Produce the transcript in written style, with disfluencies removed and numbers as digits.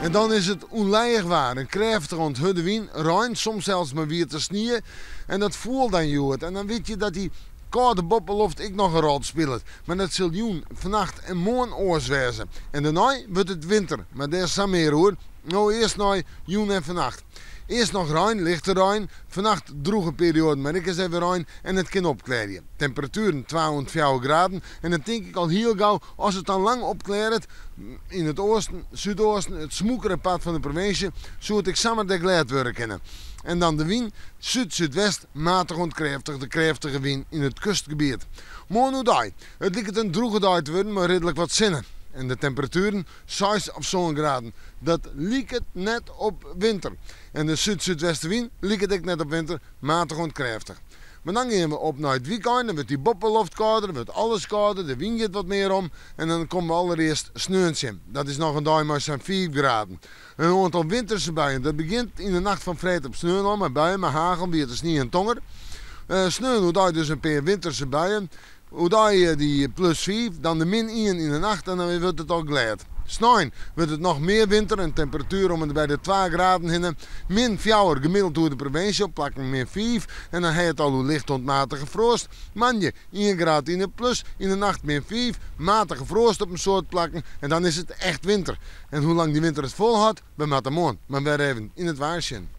En dan is it ûnlijich waar, in krêftige oant hurde wyn, rein, soms sels mei wiete snie. En dat foel dan hjoed. En dan wit je dat dy kâlde boppeloft ek noch in rol spilet. Mar dat sil jûn, fannacht en moarn oars wêze. En dêrnei wurdt it winter, mar dêr sa mear oer. No earst nei jûn en fannacht. Earst noch rein, lichte rein. Fannacht drûge perioaden, mar ek ris even rein en it kin opklearje. Temperatueren twa oant fjouwer graden en dan tink ik al hiel gau as it dan lang opklearret yn it oasten, súdoasten, it smûkere part fan de provinsje, soe it ek samar dêr glêd wurde kinne. En dan de wyn, súd-súdwest, matich oant krêftich, de krêftige wyn yn it kustgebiet. Moarn oerdei, it liket in drûge dei te wurden mei ridlik wat sinne. En de temperatueren seis of sân graden. Dat liket net op winter. En de súd-súdwestewyn liket ek net op winter, matich oant krêftich. Mar dan gean we op nei it wykein, dan wurdt dy boppeloft kâlder, wurdt alles kâlder, de wyn giet wat mear om en dan komme we allerearst sneon tsjin. Dat is noch in dei mei sa'n fiif graden. In oantal winterse buien, dat begjint yn de nacht fan freed op sneon al mei buien mei hagel, wiete snie en tonger. Sneon oerdei dus in pear winterse buien. Oerdei dy plus fiif, dan de min ien yn de nacht en dan wurdt it al glêd. Snein wurdt it noch mear winter, in temperatuer om en by de twa graden hinne. Min fjouwer gemiddeld oer de provinsje, op plakken min fiif en dan ha je it al oer licht oant matige froast. Moandei ien graad yn 'e plus, yn de nacht min fiif, matige froast op in soad plakken en dan is it echt winter. En hoe lang dy winter it folhâldt, we moatte moarn mar wer even yn it waar sjen.